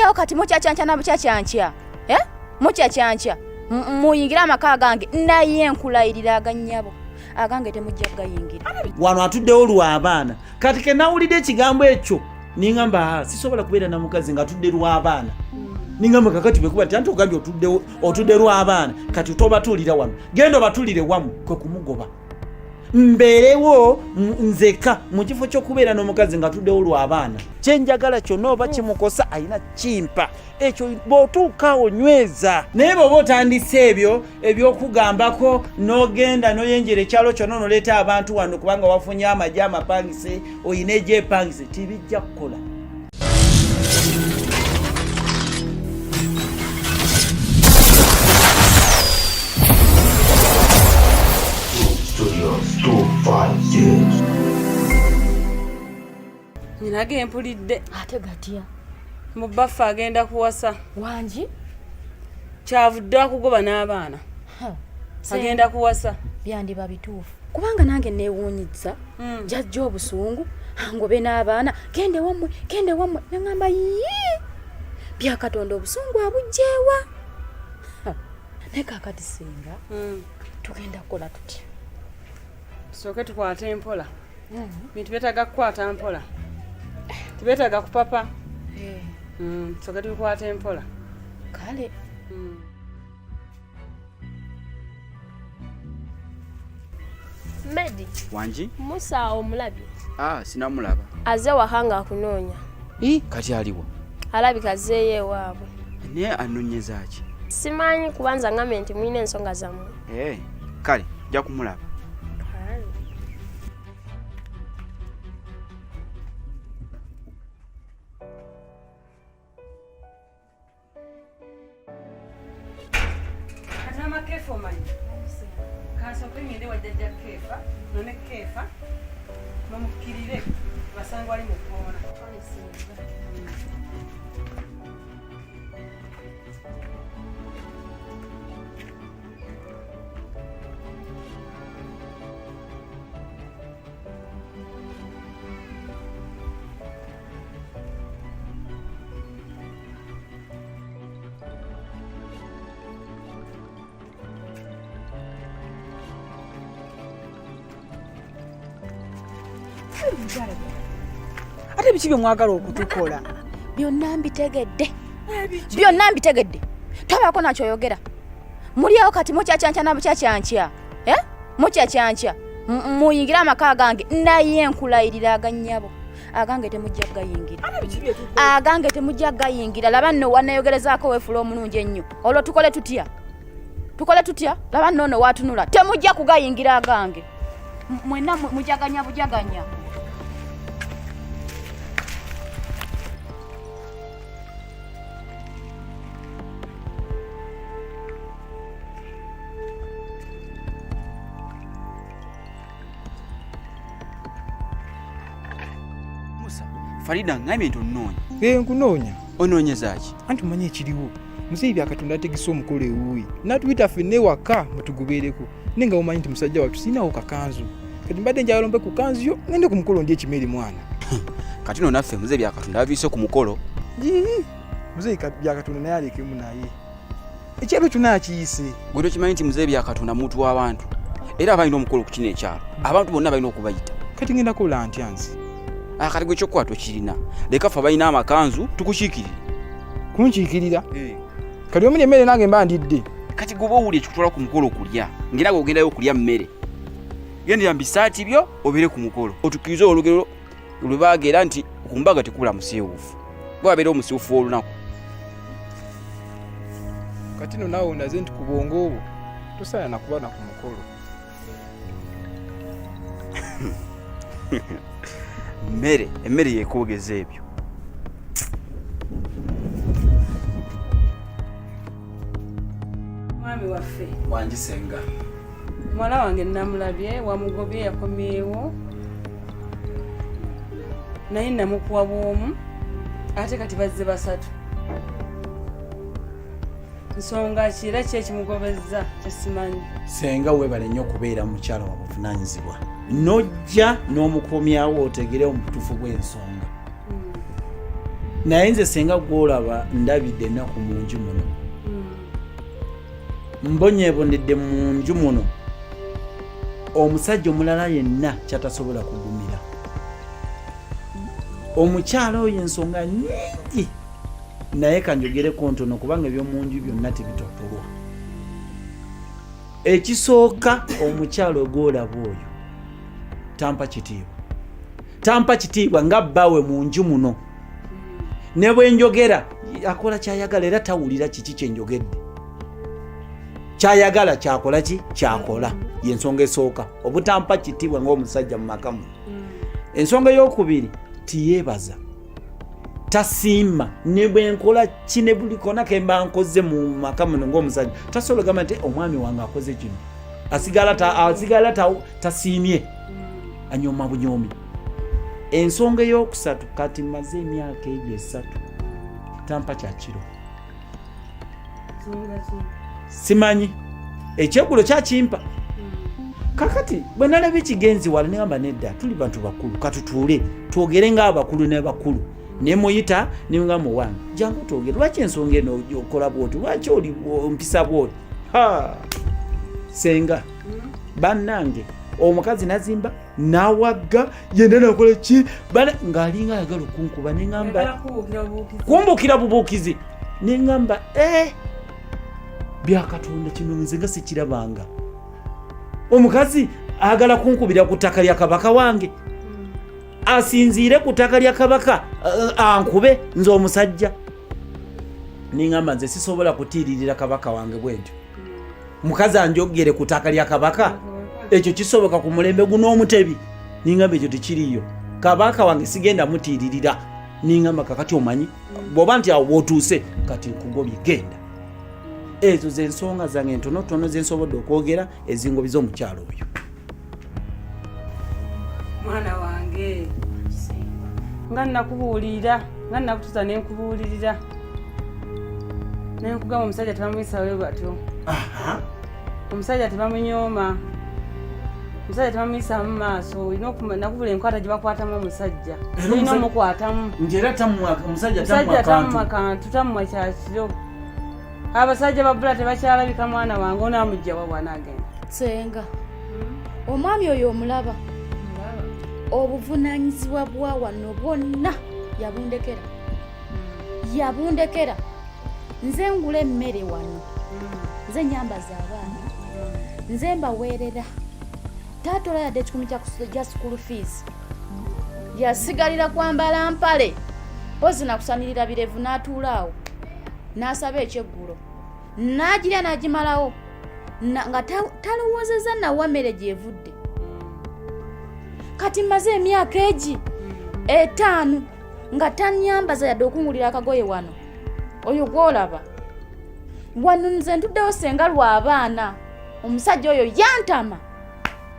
Muli awo kati mukyakyankya na bukyakyankya, eh? Mukyakyankya muyingire amaka gange, naye nkulayirira agannyabo agange temujja kugayingira. Wano atuddewo lw'abaana. Kati ke nawulidde ekigambo ekyo ningamba, ah, sisobola kubeera na mukazi nga atudde lw'abaana. Ningamba kakati bwekuba nti anti ogambye otudde lw'abaana, kati tobatuulira wano, genda obatuulire wamu, kwe kumugoba mbeerewo nzeka mu kifo ky'okubeera n'omukazi nga atuddewo lw'abaana. Kyenjagala kyonna oba kimukosa alina kimpa ekyo, bw'otuuka onyweza. Naye bw'oba otandise ebyo eby'okugambako n'ogenda n'oyenjera ekyalo kyonna n'oleeta abantu wano kubanga wafunye amagye amapangise, oyina egyepangise, tibijja kukola. Studios 256. Nyina gempulidde. Ate gatya? Mu baffe agenda kuwasa. Wangi? Kyavudde akugoba n'abaana. Agenda kuwasa. Byandiba bituufu. Kubanga nange neewuunyizza. Jajja obusungu, angobe n'abaana, gende wammwe, gende wammwe. Nangamba yii! Bya Katonda obusungu abugyewa. Naye kaakati singa tugenda kukola tutya? Tusooke tukwate mpola. Bintu byetaaga kukwata mpola. Tibeetaaga kupapa. Tusooke tubikwate mpola. Kale. Medi. Wangi? Musa omulabye? Ah, sinamulaba. Aze waka nga akunoonya. Kati aliwa? Alabika azzeeyo ewaabwe. Naye anoonyeza ki? Simanyi kubanza ngambe nti mulina ensonga zammwe. Kale, nja kumulaba. Kale. Katama Kefa omanyi? Kansooke ngende wa jjajja Kefa, none Kefa, mumukirire basanga wali mu kkoona. Ate biki bye mwagala okutukola? Byonna mbitegedde. Byonna mbitegedde. Tobaako nakyoyogera. Muli awo kati mukyakyankya na bukyakyankya. Eh? Mukyakyankya. Muyingire amaka gange, naye nkulayirira agannyabo. Agange temujja kugayingira. Agange temujja kugayingira. Laba nno wanneeyogerezaako weefuula omulungi ennyo. Olwo tukole tutya? Tukole tutya? Laba nno ono waatunula. Temujja kugayingira agange. Mwenna mujaganya bujaganya. Musa, Farida ngambye nti onnoonya. Nkunoonya. Onoonyeza ki? Anti omanyi ekiriwo. Muzeeyi bya Katonda ategese omukolo ewuwe. N'atuyita ffenna ewaka mutugubeereko. Naye nga omanyi nti musajja wattu sirinawo kakanzu. Kati mbadde njagala ompe ku kanzu yo ngende ku mukolo ndye ekimere mwana. Kati no naffe muzeeyi bya Katonda aviise ku mukolo. Yii, muzeeyi bya Katonda naye alekemu naye. Ekyalo kyonna akiyise. Gwe tokimanyi nti muzeeyi bya Katonda muntu w'abantu. Era aba alina omukolo ku kino ekyalo. Abantu bonna balina okubayita. Kati ngenda kukola ntya nze? Kati gwe ekyokukola tokirina. Leka ffe abalina amakanzu tukukiikirire. Kunkiikirira? Kati omuli emmere nange mba ndidde. Kati gwe oba owulira ekikutwala ku mukolo okulya, ng'era gwe ogendayo okulya mmere. Gendera mu bisaati byo obeere ku mukolo. Otukkirize olugero lwe baagera nti ku mbaga tekubula musiiwuufu. Gwe abeera omusiiwuufu w'olunaku. Kati nno naawe ondaze nti ku bwongo obwo tosaana na kuba na ku mukolo. Mmere, emmere yeekwogeza ebyo. Mwami waffe. Wangi senga. Muwala wange namulabye, wamugobye yakomyewo. Naye namukuwa bw'omu, ate kati bazze basatu. Nsonga ki era ki ekimugobezza kyesimanyi? Senga weebale nnyo okubeera mukyala wa buvunaanyizibwa. N'ojja n'omukomyawo otegere omutuufu gw'ensonga. Naye nze senga gwolaba ndabidde ennaku mu nju muno, mbonyebonedde mu nju muno, omusajja omulala yenna kyatasobola kugumira. Omukyala oyo ensonga nyingi, naye kanjogereko ntono kubanga ebyomunju byonna tebitotolwa. Ekisooka, omukyala ogwolaba oyo tampa kitiibwa, tampa kitiibwa nga bbaawe mu nju muno. Ne bwe njogera akola kyayagala, era tawulira kiki kyenjogedde. Kyayagala kyakola ki kyakola. Yensonga esooka, obutampa kitiibwa ng'omusajja mu maka muno. Ensonga eyokubiri, tiyeebaza, tasiima. Ne bwenkola ki ne buli kona kemba nkoze mu maka muno ng'omusajja, tasobola gamba nti omwami wange akoze kino. Asigala tasiimye, anyooma bunyoomi. Ensonga eyokusatu, kati maze emyaka egyo 3 tampa kyakiro. Simanyi ekyeggulo kyakimpa. Kakati bwe nalaba ekigenzi wala, negamba nedda, tuli bantu bakulu, katutuule twogere ng'abakulu n'abakulu. Nemuyita nengamba, owange jangu twogere, lwaki ensonga eno okola bwoti, lwaki oli ompisa bwoti? Senga bannange, omukazi nazimba nawagga yenna nakola ki ng'alinga ayagala okunkuba, neŋamba kumbukira bubuukizi, neŋamba byakatonda kino nze nga sikirabanga. Omukazi ayagala kunkubira ku ttaka lya kabaka wange, asinziire ku ttaka lya kabaka ankube nze omusajja. Neŋamba nze sisobola kutiiririra kabaka wange bwentyo, mukazi anjogere ku ttaka lya kabaka. Ekyo kisoboka ku mulembe guno omutebi? Ningamba ekyo tekiriyo, kabaka wange sigenda mutiiririra. Ningamba kakati omanyi bwoba nti awo bwotuuse, kati nkugobye, genda. Ezo zensonga zange entonotono zensobodde okwogera ezingobi z'omukyalo oyo. Mwana wange, nga nakubuulirira, nga nakutuza nenkubuulirira nenkugamba, omusajja tebamuyisawe batyo, omusajja tebamunyooma, omusajja tebamuyisaamu maaso. Olina nakubula enkwata gye bakwatamu omusajja, olina omukwatamu. Nti era omusajja omusajja tamumwa kantu, tamumwa kyakiro. Abasajja babula tebakyalabika. Mwana wange, onaamugjawa bwanaagenda? Senga, omwami oyo omulaba, obuvunanyizibwa bwa wano bwonna yabundekera, yabundekera. Nze ngula emmere wano, nze nyambaza abaana, nze mbaweerera. Taatola yadde 100 kya school fees, yasigalira kwambala mpale pozi nakusanirira birevu, n'atuula awo n'asaba ekyeggulo n'agirya n'agimalawo, nga talowoozezza nawa mmere gyevudde. Kati mmaze emyaka egi 5 nga tanyambaza yadde okungulira akagoye wano. Oyo gwolaba wano, nze ntuddewo senga lw'abaana. Omusajja oyo yantama.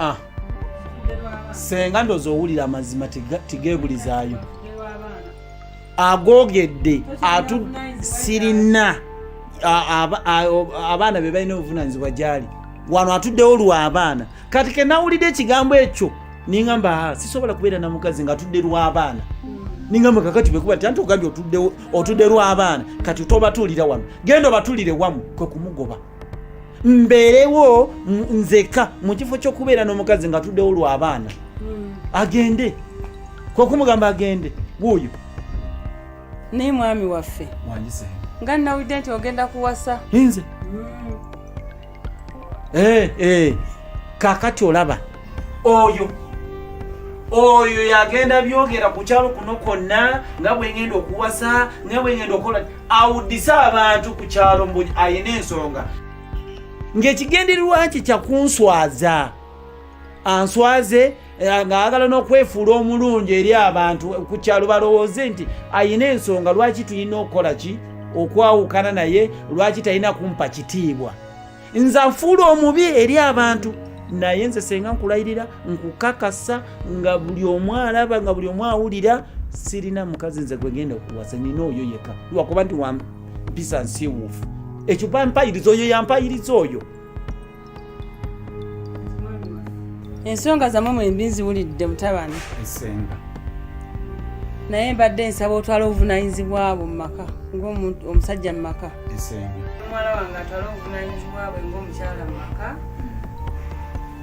Ah. Senga ndooza owulira amazima tigeebulizaayo, agoogedde atu sirina abaana be balina obuvunanyizibwa gyali wano, atuddewo lw'abaana. Kati kenawulidde ekigambo ekyo, ningamba sisobola kubeera na mukazi nga atudde lw'abaana. Ningamba kakati bwekuba nti anti ogambye otudde lw'abaana, kati tobatuulira wano, genda obatuulire wamu. Kwe kumugoba mbeerewo nzeka mu kifo ky'okubeera n'omukazi nga atuddewo lw'abaana. Agende, kwe kumugamba agende, wuuyo. Naye mwami waffe, Wangise. nga nawulidde nti ogenda kuwasa. Nze? Kakati olaba oyo yagenda byogera ku kyalo kuno kwonna nga bwengenda okuwasa, nga bwengenda okukola, awuddise abantu ku kyalo mbu ayina ensonga, ng'ekigendererwa kye kyakunswaza, answaze ng'ayagala n'okwefuula omulungi eri abantu ku kyalo, balowooze nti ayina ensonga lwaki tulina okukola ki, okwawukana naye, lwaki talina kumpa kitiibwa, nze afuula omubi eri abantu. Naye nze senga nkulayirira, nkukakasa nga buli omu alaba, nga buli omu awulira, sirina mukazi nze gwegenda okuwasa, nina oyo yeka, lwakuba nti wampisa nsiiwuufu. Ekyo bampayiriza, oyo yampayiriza oyo. Ensonga zammwe mwembi nziwulidde, mutabani. Esenga. Naye mbadde nsaba otwala obuvunanyizibwa bwo mu maka ng'omusajja mu maka. Omuwala wange atwale obuvunanyizibwa bwe ng'omukyala mu maka.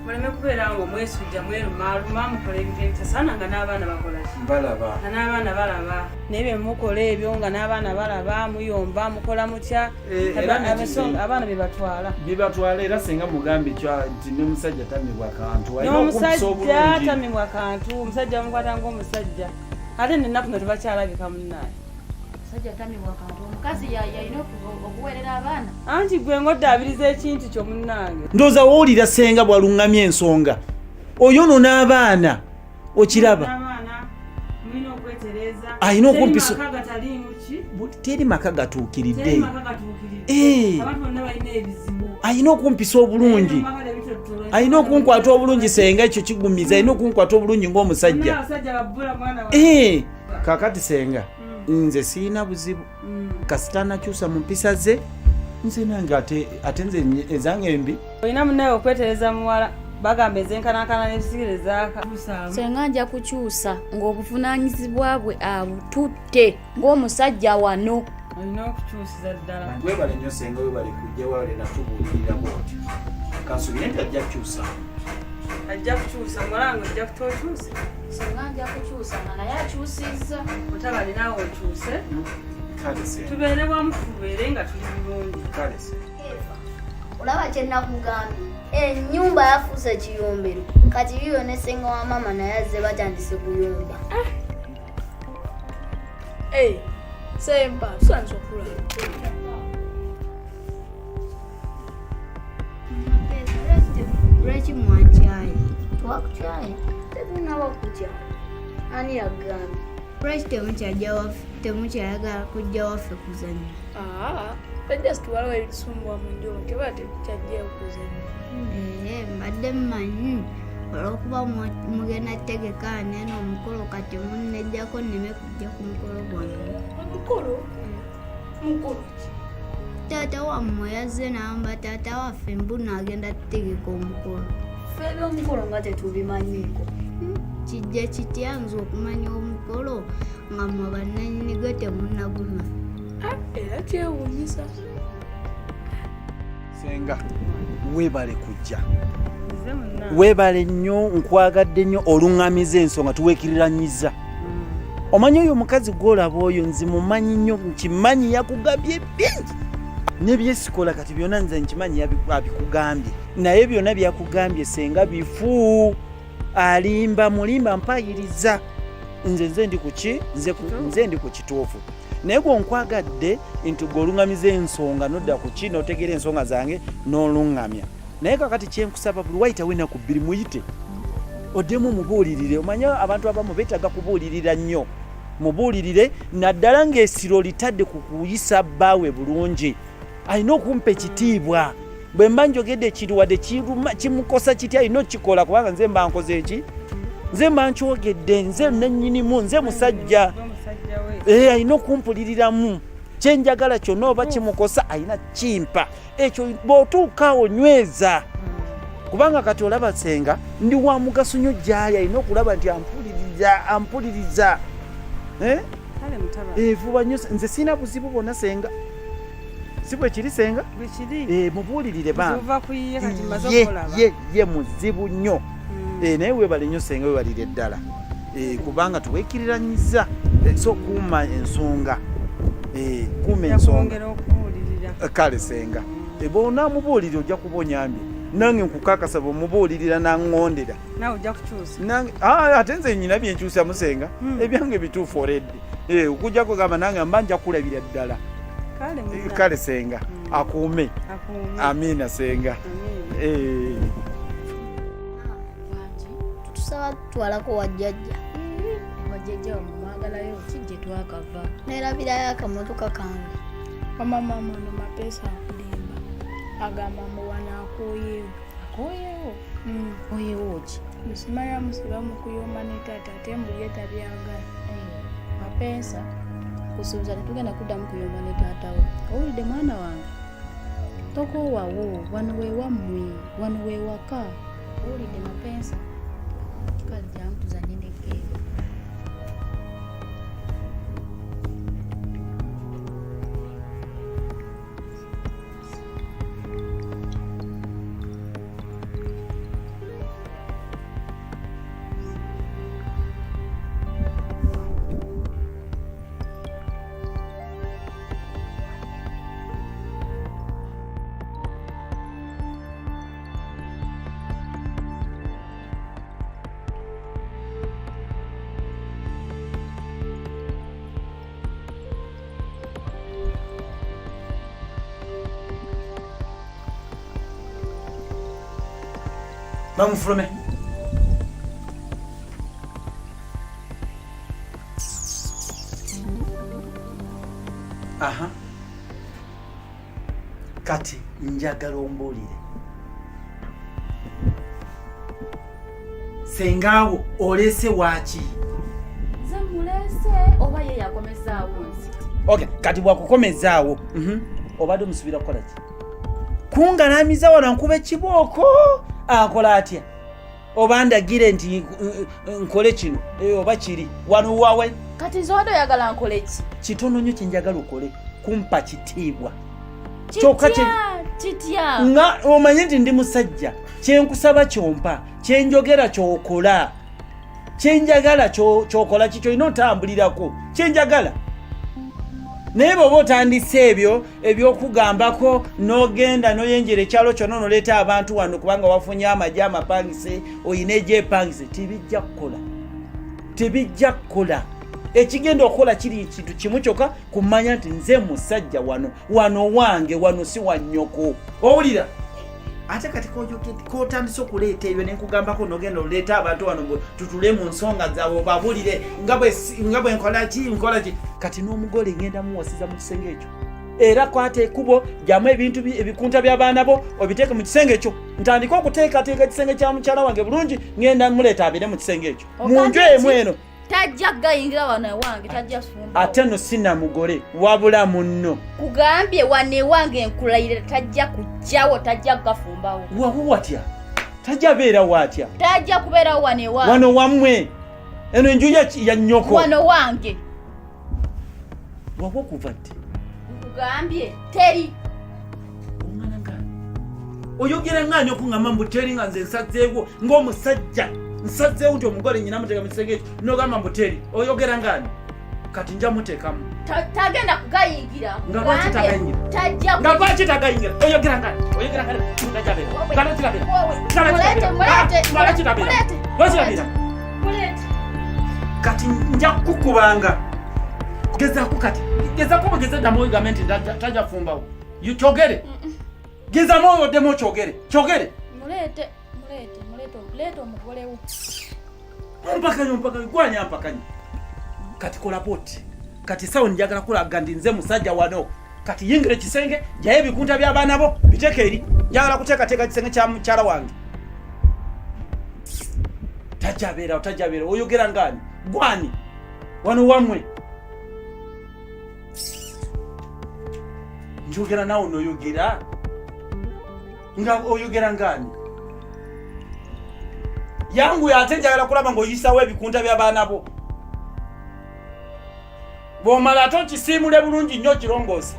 Muleme kubeera nga omwesujja mwerumaaluma mukola ebintu ebitasaana nga n'abaana bakola ki? Balaba. Nga n'abaana balaba. Naye bye mukola ebyo nga n'abaana balaba muyomba mukola mutya? Eh, Abaana bebatwala. Bibatwala era senga mugambe nti n'omusajja tamibwa kantu. N'omusajja tamibwa kantu, omusajja bamukwata ng'omusajja. Ate nennaku zino tebakyalabika munnaye. Omusajja tamibwa kantu, omukazi yalina okuweerera abaana. Anti gwe ng'oddaabiriza ekintu kyo munnange. Ndowooza wowulira senga bw'aluŋŋamya ensonga oyono n'abaana okiraba. Alina okumpisa. Teri maka gatuukiridde. Eh. Alina okumpisa obulungi. Alina okunkwata obulungi senga ekyo kigumiza alina okunkwata obulungi ng'omusajja. Eh. Kakati senga nze sirina buzibu kasita anakyusa mu mpisa ze nze nange ate nze ezange embi. Olina munnaye okwetereza muwala bagamba ezenkanankana n'ebisigire zaaka. Senga nja kukyusa ng'obuvunaanyizibwa bwe abututte ng'omusajja wano. Olina okukyusiza ddala. Webale nnyo senga, webale kujja, webale natubuulirira bw'otyo. Kansubire nti ajja kukyusa. Ajja kukyusa, muwala wange ojja kutokyusa. Senga nja kukyusa nga naye akyusizza. Mutabani naawe okyuse. Kale senga. Tubeere wamu tubeere nga tuli bulungi. Kale senga. Olaba kye nakugambye, ennyumba yafuuse kiyombero kati yiyo ne ssenga wa maama naye azze batandise kuyomba. Sempa, tusanze okulaba. Lwaki mwankyaye? Twakukyaye? Tetunaba kutya. Ani yagambye? Lwaki temukyayagala kujja waffe kuzannya? Just waliwo ebitusumbwa mu nju teba tetukyajjayo kuzannya. Mbadde mmanyi olw'okuba mugenda kutegeka nene omukolo kati munnejjako nneme kujja ku mukolo gwange. Omukolo? Mukolo ki? Taata wammwe yazze n'amba taata waffe mbu agenda kutegeka omukolo. Ffe eby'omukolo nga tetubimanyiiko. Kijja kitya nze okumanya omukolo nga mmwe bannannyini gwe temunnaguma? Era kyewuunyisa. Senga weebale kujja. Weebale nnyo, nkwagadde nnyo oluŋŋamiza ensonga tuweekiriranyiza. Omanyi oyo omukazi gw'olaba oyo nze mumanyi nnyo, nkimanyi yakugambye bingi n'ebyesikola kati byonna nze nkimanyi abikugambye, naye byonna byakugambye senga bifu. Alimba mulimba mpayiriza. Nze ndi ku ki? Nze ndi ku kituufu. Naye gwe nkwagadde nti gwe oluŋŋamiza ensonga n'odda ku ki n'otegeera ensonga zange n'oluŋŋamya. Naye kakati kye nkusaba buli wayitawo ennaku bbiri muyite oddemu mubuulirire. Omanye abantu abamu beetaaga kubuulirira nnyo. Mubuulirire naddala ng'essira olitadde ku kuyisa bbaawe bulungi. Alina okumpa ekitiibwa. Bwe mba njogedde ekintu wadde kimukosa kitya alina okukikola kubanga nze mba nkoze eki? Nze mba nkyogedde, nze nnannyinimu, nze musajja. Alina okumpuliriramu. Kye njagala kyonna oba kimukosa alina kimpa. Ekyo bw'otuuka awo nyweza. Kubanga kati olaba senga ndi wa mugaso nnyo gy'ali, alina okulaba nti ampuliriza. Vuba nnyo, nze sirina buzibu bwonna senga. Si bwe kiri senga? Mubuulirire bambi. Ye muzibu nnyo. Naye weebale nnyo senga, weebalire ddala. Kubanga tuweekiriranyiza. So kuuma ensonga. Kuuma ensonga. Kale senga. Bw'onaamubuulirira ojja kuba onyambye. Nange nkukakasa bw'omubuulirira n'aŋŋondera. Naawe ojja kukyusa. Nange, ate nze nnyina bye nkyusa musenga. Ebyange bituufu already. Okujja kugamba nange mba nja kulabira ddala. Kale senga, akuume. Amiina senga. Tutusaba tutwalako wa jjajja. Wa jjajja wammwe mwagalayo ki gye twakava? Neerabirayo akamotoka kange. Mama mama ono Mapeesa akulimba. Agamba mbu wano akooyeewo. Akooyeewo? Oyeewo ki? Musimanya musiba mu kuyomba ne taata ate mbu ye tabyagala. Mapeesa, kusuubiza tetugenda kuddamu kuyomba ne taata wo. Owulidde mwana wange? Tokoowawo, wano we wammwe, wano we waka. Owulidde Mapeesa? Kale jangu tuzanye ne geemu. Bamufulume. Aha. Kati njagala ombuulire. Sengaawo oleese waaki? Nze muleese oba ye yakomezaawo nze? Okay, kati bwakukomezaawo. Obadde omusuubira kukola ki? Kungalamiza wano nkuba ekibooko akola atya? Oba ndagire nti nkole kino oba kiri wano wawe. Kati nze obadde oyagala nkole ki? Kitono nnyo kye njagala okole, kumpa kitiibwa. Kyokka Kitya? Nga omanye nti ndi musajja, kyenkusaba kyompa, kyenjogera kyokola, kyenjagala kyokola, kikyo olina otambulirako kyenjagala. Naye bw'oba otandise ebyo eby'okugambako n'ogenda n'oyenjera ekyalo kyonna n'oleeta abantu wano kubanga wafunye amagye amapangise, oyina egyepangise, tebijja kukola, tebijja kukola. Ekigenda okukola kiri kintu kimu kyokka, kumanya nti nze musajja wano, wano wange, wano si wa nnyoko. Owulira? Ate kati kotandise okuleeta ebyo nenkugambako nogenda oleeta abantu wano mbu tutule mu nsonga zaabwe obabulire nga bwe nkola ki, nkola ki. Kati n'omugole ngenda muwasiza mu kisenge ekyo, era kwata ekubo jamu ebintu ebikunta by'abaana bo obiteeke mu kisenge ekyo, ntandike okuteekateeka ekisenge kya mukyala wange bulungi, ngenda muleeta abeere mu kisenge ekyo mu nju emu eno. Tajja gayingira wano ewange, tajja sumba. Ate no sina mugole wabula munno. Kugambye wano ewange nkulayirira tajja kujjawo, tajja kugafumbawo. Wawo watya? Tajja beera watya? Tajja kubeerawo wano ewange. Wano wammwe. Eno enju ya nnyoko. Wano wange. Wawo kuva ddi? Nkugambye teri. Oyogera ng'ani okuŋŋamba mbu teri nga nze nsazeewo ng'omusajja nsazeewo nti omugole nnyina muteeka mu kisenge ekyo n'ogamba mbu teri, oyogera ng'ani? Kati nja muteekamu. Tagenda kugayingira. Nga lwaki tagayingira? Tajja Nga lwaki tagayingira? Oyogera ng'ani? Oyogera ng'ani? Tajja beera. Nga lwaki tabeera? Nga lwaki Mulete, tabeera? mulete, Nga lwaki tabeera? mulete. Lwaki tabeera? Mulete. Kati nja kukukubanga. Gezaako kati. Gezaako bugeze ddamu ogambe nti tajja kufumbawo. Kyogere. Gezamu oddemu okyogere. Kyogere. Mulete, mulete, mulete, mulete omugolewo. Ompakanye, ompakanye, gwanya mpakanye. Kati kola bw'oti. Kati sawo njagala kulaga nti nze musajja wano. Kati yingira ekisenge, jayo ebikunta by'abaana bo, biteeke eri. Njagala kuteekateeka kisenge kya mukyala wange. Tajja beerawo, tajja beerawo. Oyogera ng'ani? Gwani? Wano wammwe. Njogera naawe n'oyogera. Nga oyogera ng'ani? Yanguya ate njagala kulaba ng'oyisawo ebikunta by'abaana bo. Bw'omala ate okisiimule bulungi nnyo okirongoose.